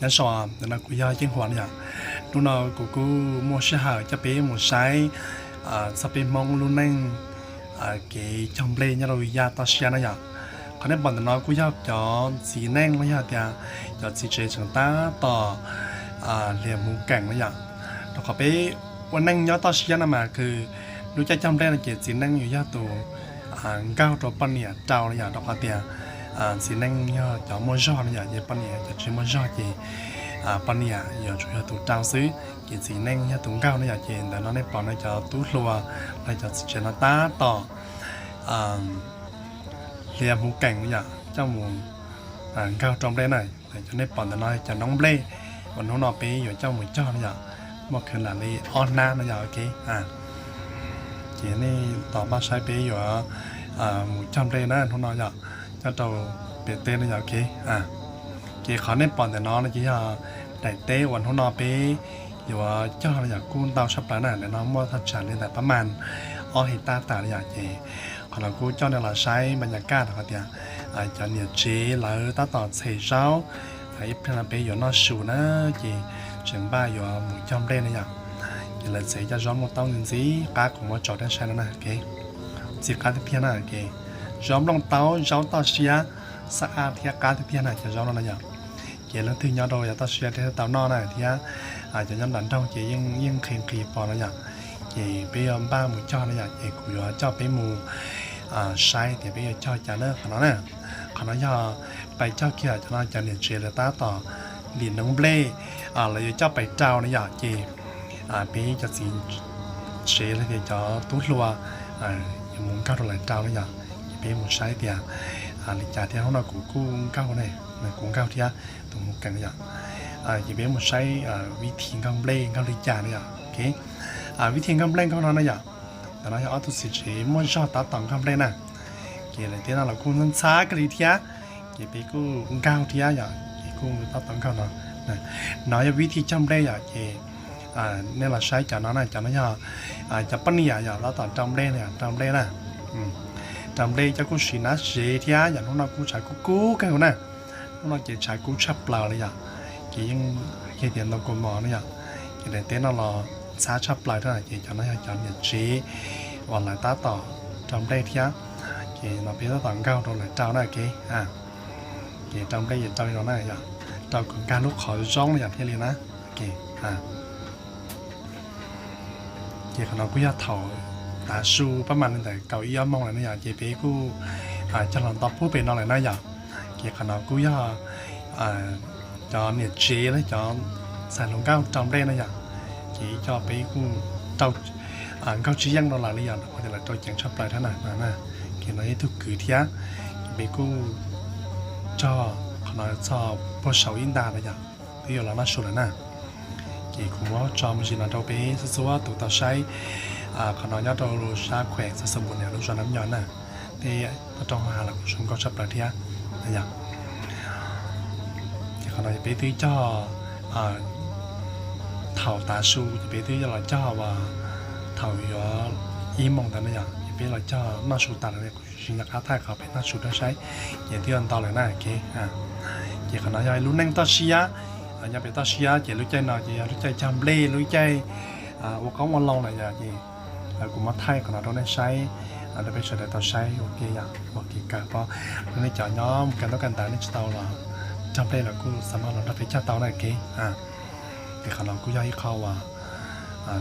Nyob zoo, ntawm no kuv yog Yeej Huas no yom. Hnub no kuv kuj muaj sij hawm coj peb mus saib txog peb Hmoob lub neej kev cog nplej nyob rau yaj toj siab na yom. Qhov nej pom ntawm no kuj yog cov txiv neej los yog tias cov txiv tsev tseem tab tom hlias hmuv keem na yom. Rau qhov peb ua neej nyob toj siab no mas kws lub caij cog nplej no ces txiv neej yuav yog tus nkaug rau poj niam rau na yom, rau qhov tias txiv neej yog cov muaj zog na yom, ces poj niam cov tsis muaj zog ces poj niam yuav tsum yog tus rau xwb, ces txiv neej yog tus nkaug na yom. Ces ntawm no nej pom no cov tub hluas los cov txiv tsev no tab tom hlias hmuv keem na yom, coj mus nkaug rau nplej na. Cov nej pom ntawm no cov noob nplej uas hnub no peb yuav coj mus cog na yom, muaj khwv lam li ob hnab no yom, ok. Ces nej tos npaj saib peb yuav mus cog nplej na hnub no yom, nyob rau pem teb no yom, ok. Ces qhov nej pom ntawm no no ces yog daim teb uas hnub no peb yuav cog no yom, kuj ntau tshaj plaws na, ntawm no muaj thaj tsam li ntawm pab mas ob his tab tas na yom. Ces qhov no kuj coj nej los saib npa nyas kaj rau qhov tias cov niam tsev lawv tab tom txhem zaub, ib pliag no peb yuav noj su na, ces tseem npaj yuav mus cog nplej na yom. Ces lawv txhem cov zaub muaj taub ntxiv qab kuv muab tso rau nej saib no na, ntxiv qab tiag tiag na. Zaub nplooj taub zaub toj siab, xab ab thiab qab tiag tiag na cov zaub no na yom. Ces leej twg nyob rau yav toj siab thiaj tau noj na thiab, cov nyob nram nroog ces yeej nqhis nqhis pom no yom. Ces peb yuav npaj mus cog no yom, ces kuv yuav coj peb mus saib tias peb yuav cog cas na qhov no na. Qhov no yog pais cog kiag cov no cov niam tsev lawv tab tom lim noob nplej, lawv yuav coj pais rau na yom. Ces peb cov txiv tsev los tias cov tub hluas yuav mus nkaug rau lawv rau na yom. Ces peb mus saib tias li cas thiab. Hnub no kuv kuj nkaug ne, kuv nkaug thiab tus mus keem yom. Ces peb mus saib vib thim nkaug nplej nkaug li cas na yom. Vib thim nkaug nplej nkaug no na yom. Ntawm no yog ob tug txiv tsev muaj zog tab tom nkaug nplej na. Ces lawv teb no los kuj ntxhab kawg li thiab, ces peb kuj nkaug thiab yom, ces kuj tab tom nkaug no. No yog vib thim cog nplej yom. Ces nej los saib cov no na, cov no yog cov poj niam yom, tab tom rau nplej na, rau nplej na. Rau nplej coj kuj siv nab sev thiab yom. Hnub no kuj tshav kub kub kawg na. Hnub no ces tshav kub tshaj plaws li yom, ces yeej yog tias ntoo kaus mom na yom. Ces daim teb no los ntxhab tshaj plaws thiab, ces cov no yog cov niam tsev uas lawv tab tom rau nplej thiab. Ces no peb tab tom nkaug rau lawv rau na, ok. Ces rau nplej ces rau li no na yom, rau kom nkag lub qhov zoo na yom thiaj li na. Ces qhov no kuj yog thaum tav su pab mas li ntawm kaum ib ob moos lawm na yom, ces peb kuj cog los nto pub pem no lawm na yom. Ces qhov no kuj yog cov niam tsev los cov ntxhais hluas nkauj rau nplej na yom. Ces ib co peb kuj rau nkaug tsis yeej rau lawv li yom, rau qhov tias lawv rau ceev tshaj plaws thiab na. Ces no ib tug kwv thiab, ces peb kuj cog qhov no txog puag saum ib nta na yom, twb yuav los noj su lawm na. Ces kuv muab tso me ntsis no rau peb txhua txhua tus tau saib. Qhov no nyob rau sab khuem Xav Xav Npus Niam lub zos Nab Nyo na. Tej toj roob hauv hav los kuj zoo nkauj tshaj plaws thiab na yom. Ces qhov no peb twb cog thaum tav su, ces peb twb los cog uas thaum yuav ib moos ntawd na yom, ces peb los cog noj su tas lawm, kuv tsis nco qab thaij qhov peb noj su rau saib. Ces twb yuav nto lawm na, ok. Ces qhov no yog lub neej toj siab, nyob pem toj siab, ces lub caij no ces yog lub caij cog nplej, lub caij ua qoob ua loo lawm yom. Ces kuv muab thaij qhov no rau nej saib, rau peb sawv daws tau saib ua ke yom, ua kev kawm pab. Rau nej cov nyob mus kawm ntaub kawm ntawv nej tsis tau los cog nplej los kuj xav mas los nrog peb cog tau na, ok. Ces qhov no kuj yog ib qho uas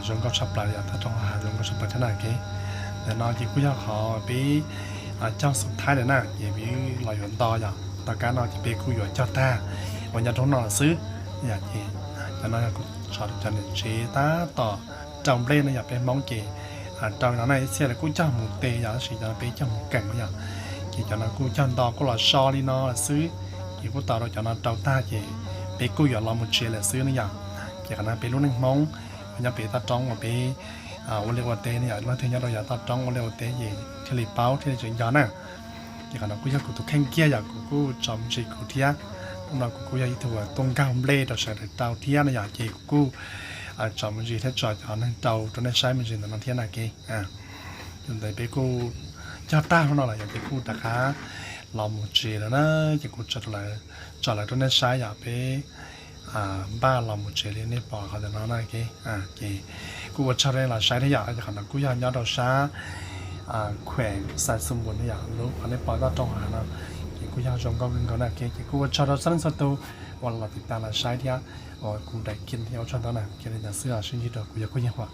zoo nkauj tshaj plaws yom, toj roob hauv hav zoo nkauj tshaj plaws thiab na, ok. Ntawm no ces kuj yog qhov peb cog xub thaib lawm na, ces peb los yuav nto yom, tom qab no ces peb kuj yuav cog tag uas nyob rau no lawm xwb. Yom, ces cov no yog kuv tso rau cov niam tsev tab tom rau nplej no yom, peb Hmoob ces rau no na, ib txhia lawv kuj cog mus tes yom, tab sis cov no peb cog mus keem na yom. Ces cov no kuj cog nto kuj los so li no lawm xwb, ces kuj tos rau cov no rau tag ces peb kuj yuav los mus tsev lawm xwb ne yom. Ces qhov no peb lub neej Hmoob uas nyob pem toj roob uas peb ua liaj ua teb ne yom, leej twg nyob rau yav toj roob ua liaj ua teb ces thiaj li paub thiaj li tseem nco na. Ces qhov no kuj yog kuv tus kheej kiag yom, kuv kuj tso me ntsis kuv thiab. Hnub no kuv kuj yog ib tug uas tuaj nkaug nplej rau sawv daws rau thiab no yom, ces kuv kuj tso me ntsis thiab tso cov neeg rau rau nej saib me ntsis ntawm no thiab na, ok. Ces ntawd peb kuj cog tag hnub no lawm yom, ces kuj rov qab los mus tsev lawm na, ces kuv tso lawv rau nej saib yom, peb npaj los mus tsev li nej pom qhov ntawm no na. Ces kuj ua tsaug rau nej los saib thiab yom. Qhov no kuj yog nyob rau sab khuem Xais Xus Npus no yom, lub qhov nej pom toj roob hauv no. Ces kuj yog zoo nkauj kawg nkaus na. Ces kuj ua tsaug rau txhua leej txhua tus uas los tiv tas los saib thiab uas kuv daim kiv thiab ua tsaug ntau na. Ces li ntawd xwb os, sib ntsib rau kuv yog Kub Yeej Huam.